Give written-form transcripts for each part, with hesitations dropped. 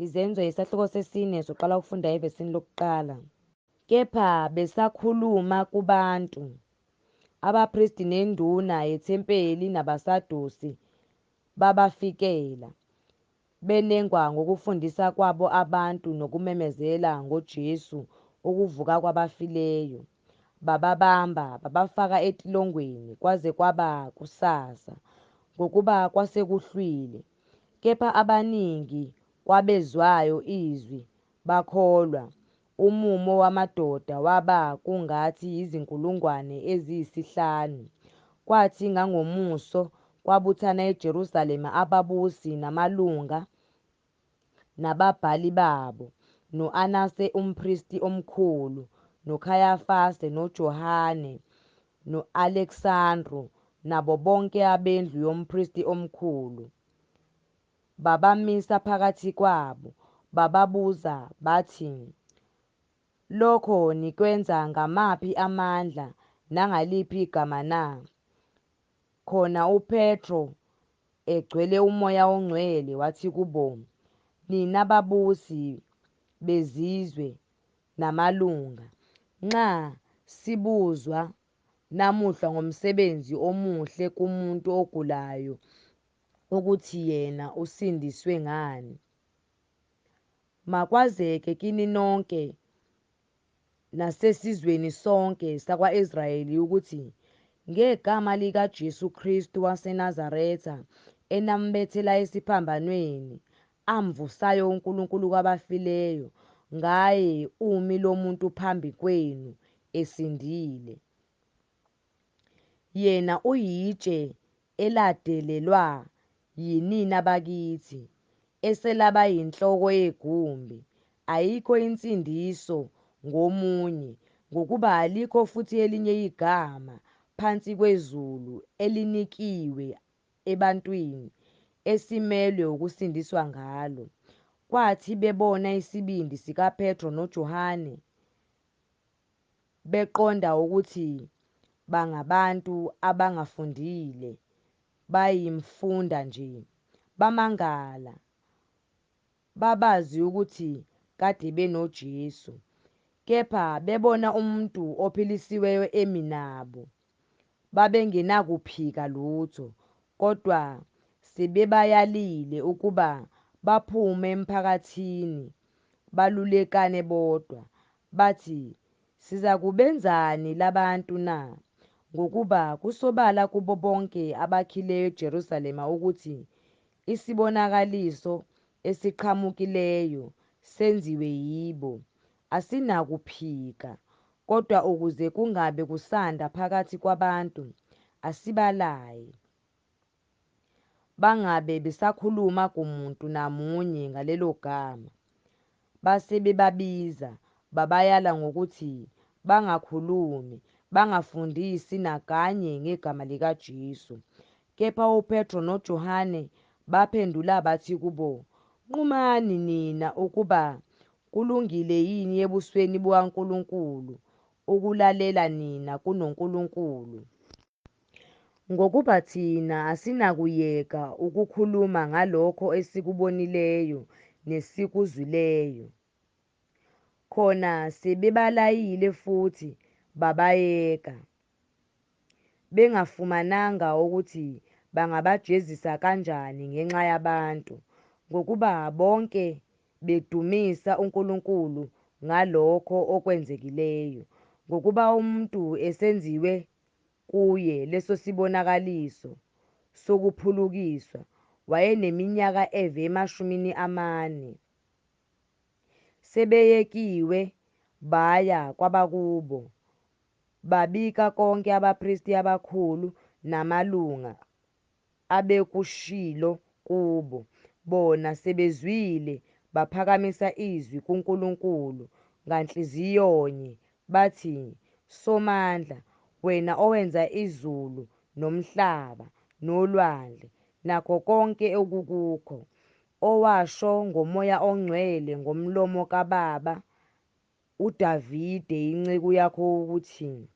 Izenzo isahluko sesine, soqala ukufunda evesini lokuqala. Kepha besakhuluma kubantu, abapristi nenduna yethempeli nabaSadusi babafikela, benengwa ngokufundisa kwabo abantu nokumemezela ngoJesu ukuvuka kwabafileyo. Bababamba, babafaka etilongweni kwaze kwaba kusasa, ngokuba kwase kuhlwile. Kepha abaningi kwabezwayo izwi bakholwa, umumo wamadoda waba kungathi yizinkulungwane eziyisihlanu. Kwathi ngangomuso kwabuthana eJerusalema ababusi namalunga nababhali babo, no-Anase umpristi omkhulu, noKhayafase, noJohane, no-Aleksandru, nabo bonke abendlu yompristi omkhulu. Babamisa phakathi kwabo, bababuza bathi, Lokho nikwenza ngamaphi amandla nangaliphi igama na? Khona uPetro, egcwele uMoya oNgcwele, wathi kubo, Nina babusi bezizwe namalunga, nxa sibuzwa namuhla ngomsebenzi omuhle kumuntu ogulayo ukuthi yena usindiswe ngani, makwazeke kini nonke nasesizweni sonke sakwa-Israyeli ukuthi ngegama likaJesu Kristu waseNazaretha, enambethela esiphambanweni, amvusayo uNkulunkulu kwabafileyo, ngaye umi lo muntu phambi kwenu esindile. Yena uyitshe eladelelwa yinina bakithi, eselaba yinhloko yegumbi. Ayikho insindiso ngomunye, ngokuba alikho futhi elinye igama phansi kwezulu elinikiwe ebantwini, esimelwe ukusindiswa ngalo. Kwathi bebona isibindi sikaPetro noJohane, beqonda ukuthi bangabantu abangafundile, bayimfunda nje, bamangala, babazi ukuthi kade benoJesu. Kepha bebona umuntu ophilisiweyo emi nabo, babengenakuphika lutho, kodwa sebebayalile ukuba baphume emphakathini, balulekane bodwa, bathi, Sizakubenzani labantu na? Ngokuba kusobala kubo bonke abakhileyo eJerusalema ukuthi isibonakaliso esiqhamukileyo senziwe yibo, asinakuphika. Kodwa ukuze kungabe kusanda phakathi kwabantu, asibalaye, bangabe besakhuluma kumuntu namunye ngalelo gama. Base bebabiza, babayala ngokuthi bangakhulumi, bangafundisi nakanye ngegama likaJesu. Kepha uPetro noJohane baphendula bathi kubo, Nqumani nina ukuba kulungile yini ebusweni bukaNkulunkulu ukulalela nina kunoNkulunkulu. Ngokuba thina asinakuyeka ukukhuluma ngalokho esikubonileyo nesikuzwileyo. Khona sebebalayile futhi babayeka, bengafumananga ukuthi bangabajezisa kanjani ngenxa yabantu, ngokuba bonke bedumisa uNkulunkulu ngalokho okwenzekileyo, ngokuba umuntu esenziwe kuye lesosibonakaliso sokuphulukiswa wayeneminyaka eve emashumini amane. Sebeyekiwe baya kwabakubo, babika konke abapristi abakhulu namalunga abekushilo kubo. Bona sebezwile baphakamisa izwi kuNkulunkulu nganhliziyonye, bathi, Somandla, wena owenza izulu nomhlaba nolwandle nakho konke okukukho, owasho ngoMoya oNgcwele ngomlomo kababa uDavide inceku yakho ukuthi,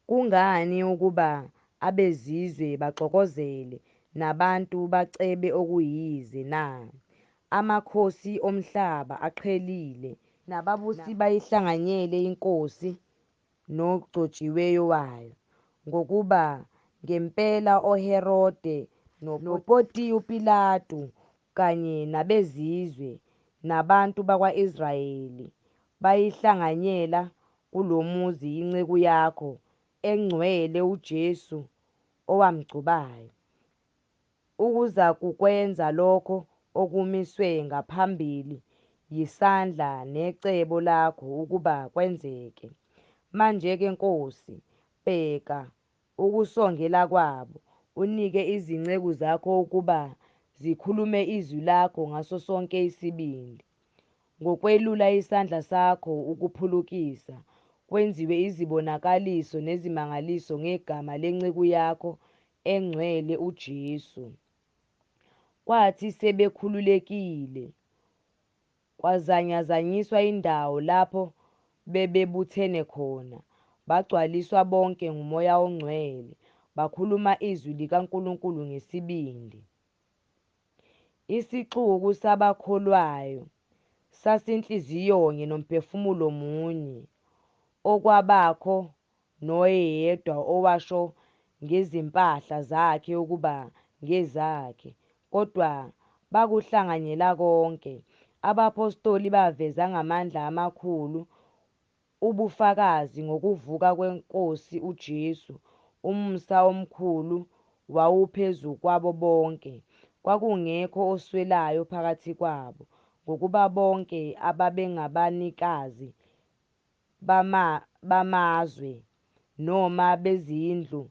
Kungani ukuba abezizwe baxokozele, nabantu bacebe okuyize na? Amakhosi omhlaba aqhelile, nababusi bayihlanganyele iNkosi noGcotshiweyo wayo. Ngokuba ngempela oHerode noPontiyu Pilatu kanye nabezizwe nabantu bakwa-Israyeli bayihlanganyela kulo muzi inceku yakho engcwele uJesu owamgcobayo, ukuzakukwenza lokho okumiswe ngaphambili yisandla necebo lakho ukuba kwenzeke. Manje-ke, Nkosi, bheka ukusongela kwabo, unike izinceku zakho ukuba zikhulume izwi lakho ngaso sonke isibindi. Ngokwelula isandla sakho ukuphulukisa, kwenziwe izibonakaliso nezimangaliso ngegama lenceku yakho engcwele uJesu. Kwathi sebekhululekile, kwazanyazanyiswa indawo lapho bebebuthene khona, bagcwaliswa bonke nguMoya oNgcwele, bakhuluma izwi likaNkulunkulu ngesibindi. Isixuku sabakholwayo sasinhliziyonye nomphefumulo munye, okwabakho noyedwa owasho ngezimpahla zakhe ukuba ngezakhe, kodwa bakuhlanganyela konke. Abaphostoli baveza ngamandla amakhulu ubufakazi ngokuvuka kweNkosi uJesu, umusa omkhulu wawuphezu kwabo bonke. Kwakungekho oswelayo phakathi kwabo, ngokuba bonke ababengabanikazi bamazwe noma bezindlu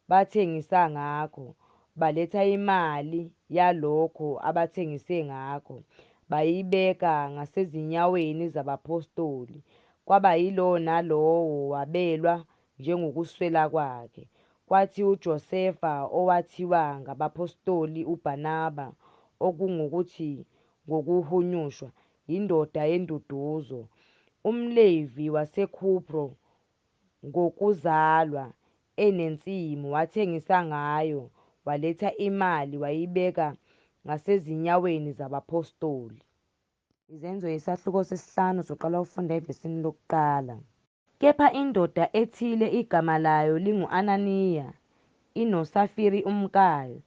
bathengisa ngakho, baletha imali yalokho abathengise ngakho, bayibeka ngasezinyaweni zabaphostoli. Kwaba yilowo nalowo wabelwa njengokuswela kwakhe. Kwathi uJosefa owathiwa ngabaphostoli uBarnaba, okungukuthi ngokuhunyushwa, indoda yenduduzo, umLevi waseKhupro ngokuzalwa, enensimu, wathengisa ngayo, waletha imali, wayibeka ngasezinyaweni zabaphostoli. Izenzo isahluko sesihlanu soqala ukufunda evesini lokuqala. Kepha indoda ethile igama layo lingu-Ananiya, inoSafiri umkayo,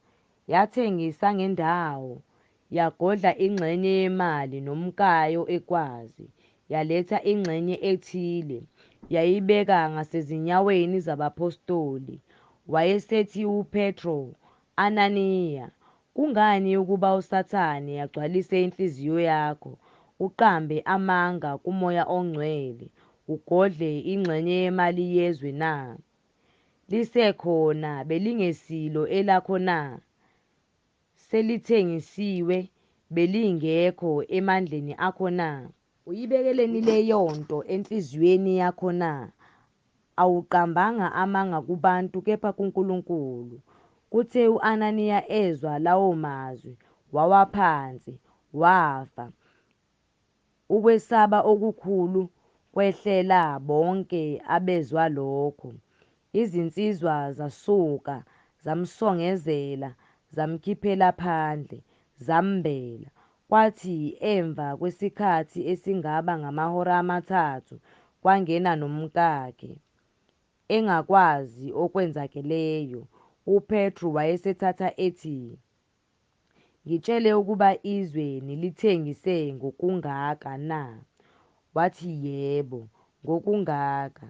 yathengisa ngendawo, yagodla ingxenye yemali nomkayo ekwazi, yaletha ingxenye ethile, yayibeka ngasezinyaweni zabaphostoli. Wayesethi uPetru, Ananiya, kungani ukuba uSathane agcwalise inhliziyo yakho, uqambe amanga kuMoya oNgcwele, ugodle ingxenye yemali yezwe na? Lisekhona belingesilo elakho na? Selithengisiwe belingekho emandleni akho na? Uyibekeleni leyonto enhliziyweni yakho na? Awuqambanga amanga kubantu kepha kuNkulunkulu. Kuthe u-Ananiya ezwa lawo mazwi, wawa phansi, wafa. Ukwesaba okukhulu kwehlela bonke abezwa lokho. Izinsizwa zasuka, zamsongezela, zamkhiphela phandle, zammbela. Kwathi emva kwesikhathi esingaba ngamahora amathathu kwangena nomkakhe, engakwazi okwenzakeleyo. UPetru wayesethatha ethi, Ngitshele ukuba izwe nilithengise ngokungaka na? Wathi, Yebo, ngokungaka.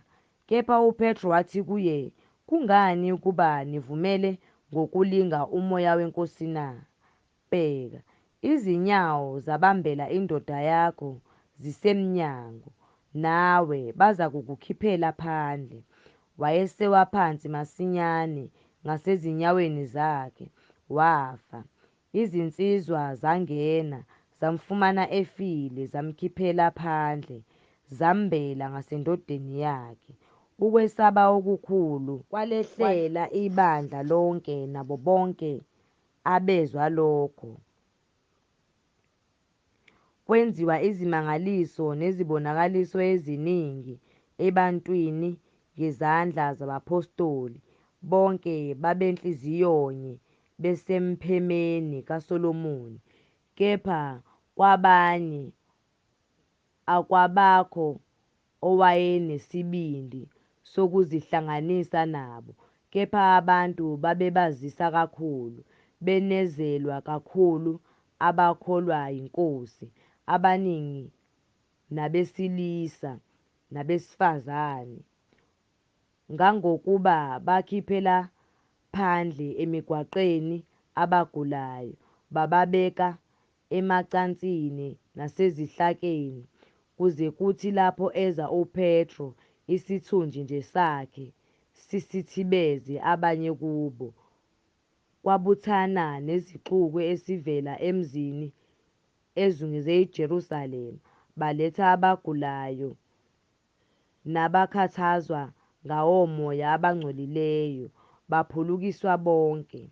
Kepha uPetru wathi kuye, Kungani ukuba nivumele ngokulinga uMoya weNkosi na? Bheka, izinyawo zabambela indoda yakho zisemnyango, nawe bazakukukhiphela phandle. Wayesewa phansi masinyane ngasezinyaweni zakhe, wafa. Izinsizwa zangena, zamfumana efile, zamkhiphela phandle, zammbela ngasendodeni yakhe. Ukwesaba okukhulu kwalehlela ibandla lonke nabo bonke abezwa lokho. Kwenziwa izimangaliso nezibonakaliso eziningi ebantwini ngezandla zabaphostoli. Bonke babenhliziyonye besemphemeni kaSolomoni. Kepha Kwabanye akwabakho owayenesibindi sokuzihlanganisa nabo, kepha abantu babebazisa kakhulu. Benezelwa kakhulu abakholwa yiNkosi, abaningi nabesilisa nabesifazane, ngangokuba bakhiphela phandle emigwaqweni abagulayo, bababeka emacansini nasezihlakeni, kuze kuthi lapho eza uPetru, isithunzi nje sakhe sisithibeze abanye kubo. Kwabuthana nesixuku esivela emizini ezungeze iJerusalema, baletha abagulayo nabakhathazwa ngomoya abangcolileyo, baphulukiswa bonke.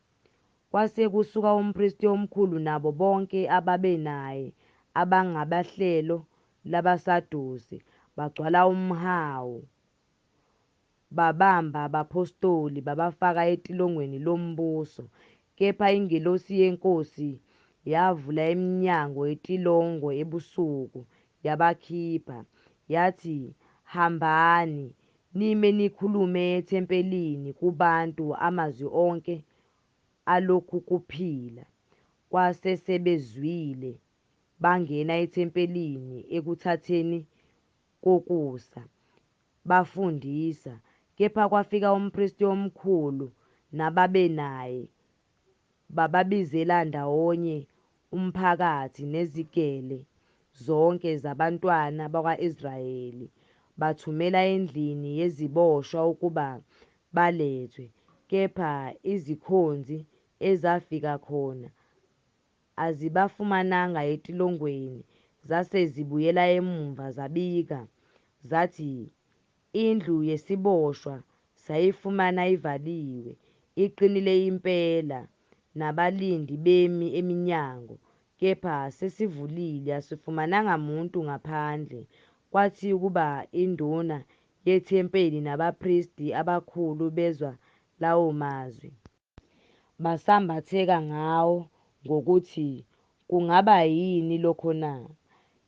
Kwase kusuka umpristi omkhulu nabo bonke ababenaye abangabehlelo labaSadusi, bagcwala umhawu, babamba abaphostoli, babafaka etilongweni lombuso. Kepha ingelosi yeNkosi yavula iminyango yetilongo ebusuku, yabakhipha, yathi, Hambani, nime nikhulume ethempelini kubantu amazwi onke alokhukuphila. Kwase sebezwile, bangena ethempelini ekuthatheni kokusa, bafundisa. Kepha kwafika umpristi omkhulu nababenaye, bababizela ndawonye umphakathi nezigele zonke zabantwana bakwa-Israyeli, bathumela endlini yeziboshwa ukuba balethwe. Kepha izikhonzi ezafika khona azibafumananga etilongweni, zase zibuyela emuva, zabika, zathi, Indlu yesiboshwa sayifumana ivaliwe, iqinile impela, nabalindi bemi eminyango, kepha sesivulile, asifumananga muntu ngaphandle. Kwathi ukuba induna yethempeli nabapristi abakhulu bezwa lawo mazwi, basambatheka ngawo ngokuthi kungaba yini lokho na?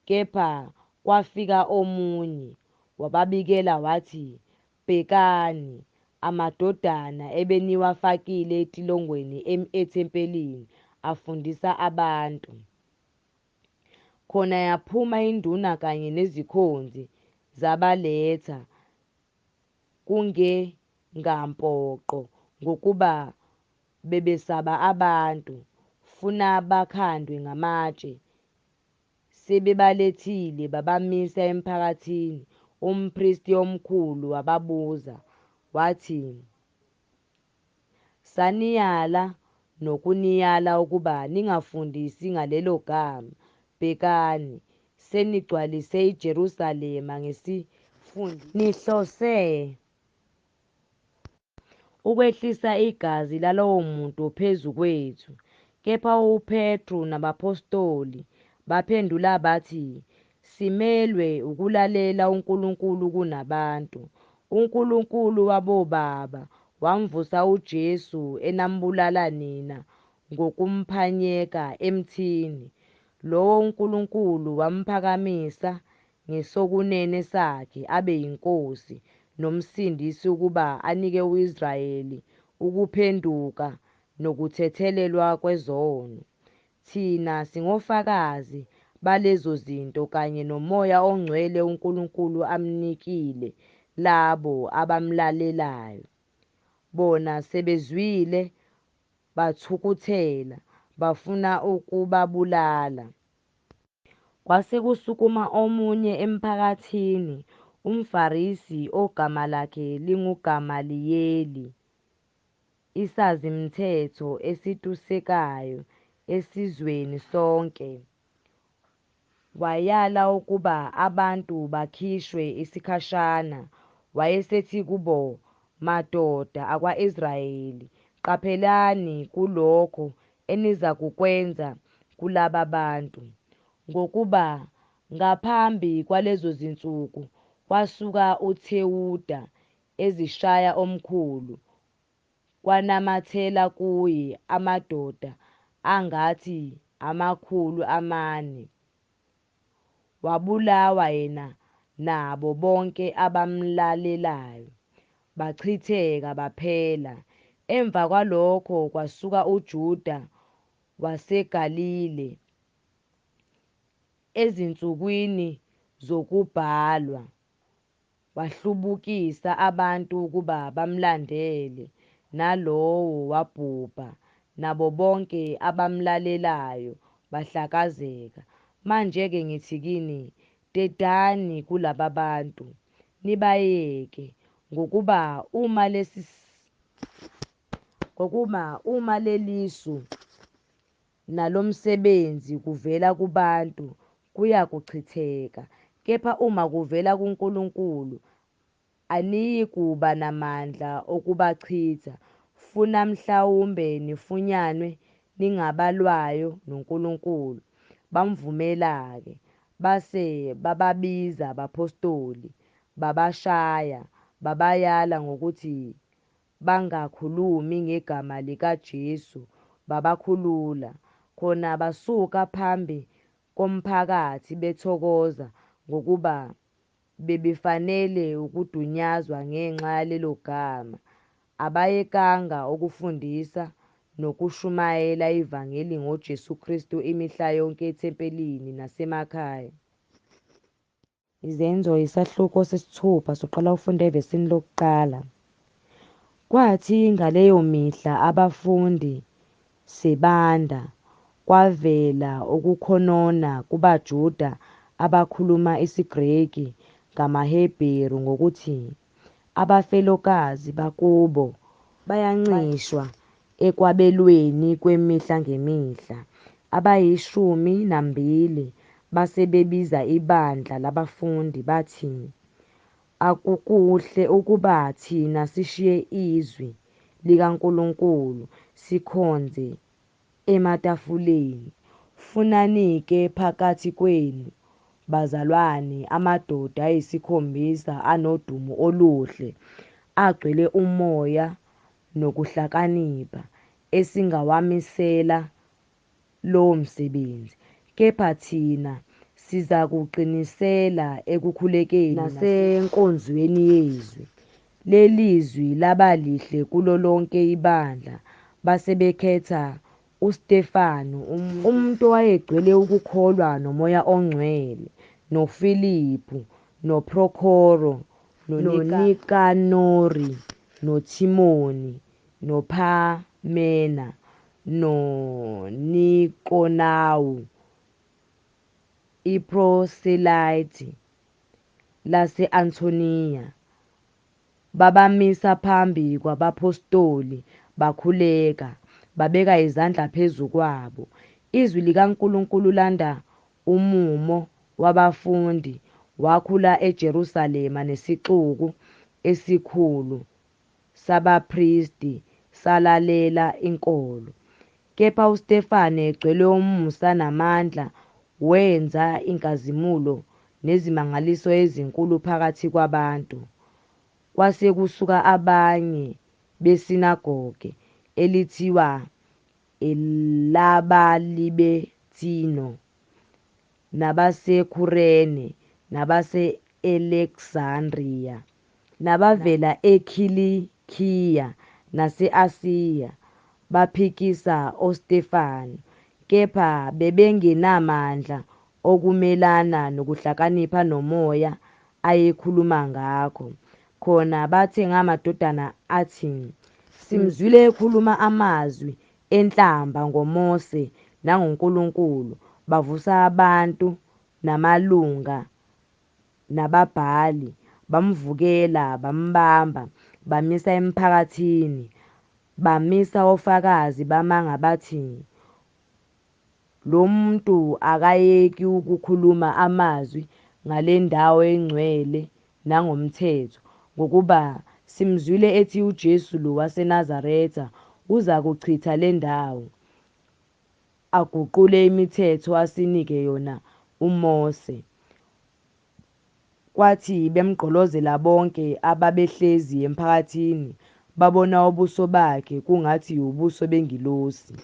Kepha kwafika omunye, wababikela, wathi, Bhekani, amadodana ebeniwafakile etilongweni emi ethempelini, afundisa abantu. Khona yaphuma induna kanye nezikhonzi, zabaletha, kungengampoqo, ngokuba bebesaba abantu, funa bakhandwe ngamatshe. Sebebalethile, babamisa emphakathini, umpristi omkhulu wababuza, wathi, Saniyala nokuniyala ukuba ningafundisi ngalelo gama, bhekani, senigcwalise iJerusalema ngesifundiso senu, nihlose ukwehlisa igazi lalowo muntu phezu kwethu. Kepha uPetru nabaphostoli baphendula bathi, Simelwe ukulalela uNkulunkulu kunabantu. UNkulunkulu wabobaba wamvusa uJesu enambulala nina ngokumphanyeka emthini. Lowo uNkulunkulu wamphakamisa ngesokunene sakhe abe yiNkosi noMsindisi ukuba anike u-Israyeli ukuphenduka nokuthethelelwa kwezono. Thina singofakazi balezo zinto kanye noMoya oNgcwele uNkulunkulu amnikile labo abamlalelayo. Bona sebezwile bathukuthela, bafuna ukubabulala. Kwase kusukuma omunye emphakathini, umFarisi, ogama lakhe linguGamaliyeli, isazi-mthetho esitusekayo esizweni sonke, wayala ukuba abantu bakhishwe isikhashana. Wayesethi kubo, Madoda akwa-Israyeli, qaphelani kulokho enizakukwenza kulaba bantu. Ngokuba ngaphambi kwalezo zinsuku kwasuka uThewuda ezishaya omkhulu, kwanamathela kuye amadoda angathi 400. Wabulawa yena nabo bonke abamlalelayo, bachitheka baphela. Emva kwalokho kwasuka uJuda waseGalile ezinsukwini zokubhalwa, wahlubukisa abantu ukuba bamlandele, nalowo wabhubha, nabo bonke abamlalelayo bahlakazeka. Manje-ke ngithi kini, dedani kulaba bantu, nibayeke, ngokuba uma lelisu nalomsebenzi kuvela kubantu, kuyakuchitheka, kepha uma kuvela kuNkulunkulu, aniyikuba namandla okubachitha, funa mhlawumbe nifunyanwe ningabalwayo noNkulunkulu. Bamvumela-ke, base bababiza abaphostoli, babashaya, babayala ngokuthi bangakhulumi ngegama likaJesu, babakhulula. Khona basuka phambi komphakathi bethokoza, ngokuba bebefanele ukudunyazwa ngenxa yalelo gama. Abayekanga ukufundisa nokushumayela ivangeli ngoJesu Kristu imihla yonke ethempelini nasemakhaya. Izenzo isahluko sesithupha soqala ufunda evesini lokuqala. Kwathi ngaleyo mihla abafundi sebanda, kwavela ukukhonona kubaJuda abakhuluma isiGreki ngamaHebheru ngokuthi abafelokazi bakubo bayancishwa ekwabelweni kwemihla ngemihla. Abayishumi nambili base bebiza ibandla labafundi bathi, Akukuhle ukuba thina sishiye izwi likaNkulunkulu sikhonze ematafuleni. Funani-ke phakathi kwenu, bazalwane, amadoda ayisikhombisa anodumo oluhle, agcwele umoya nokuhlakanipha, esingawamisela lowo msebenzi. Kepha thina sizakuqinisela ekukhulekeni nasenkonzweni yezwi. Leli zwi laba lihle kulo lonke ibandla. Base bekhetha uStefanu, umuntu owayegcwele ukukholwa noMoya oNgcwele, noFiliphu, noProkhoro, noNikanori, noThimoni, noPhamena, noNikonawu, iproselite lase-Antoniya. Babamisa phambi kwabaphostoli, bakhuleka, babeka izandla phezu kwabo. Izwi likaNkulunkulu landa umumo wabafundi wakhula eJerusalema nesixuku esikhulu sabapristi salalela inkolo. Kepha uStefane egcwele umusa namandla wenza inkazimulo nezimangaliso ezinkulu phakathi kwabantu. Kwase kusuka abanye besinagoge elithiwa elabaLibethino, nabaseKhurene, nabase-Aleksandriya, nabavela eKhilikhiya nase-Asiya, baphikisa oStefanu. Kepha bebengenamandla okumelana nokuhlakanipha noMoya ayekhuluma ngakho. Khona bathenga amadoda athi, Simzwile ekhuluma amazwi enhlamba ngoMose nangoNkulunkulu. Bavusa abantu namalunga nababhali, bamvukela, bambamba, bamyisa emphakathini. Bamisa ofakazi bamanga bathi, Lo muntu akayeki ukukhuluma amazwi ngale ndawo engcwele nangomthetho. Ngokuba simzwile ethi uJesu lo waseNazaretha uzakuchitha le ndawo, aguqule imithetho asinike yona uMose. Kwathi bemgqolozela bonke ababehlezi emphakathini, babona ubuso bakhe kungathi ubuso bengilosi.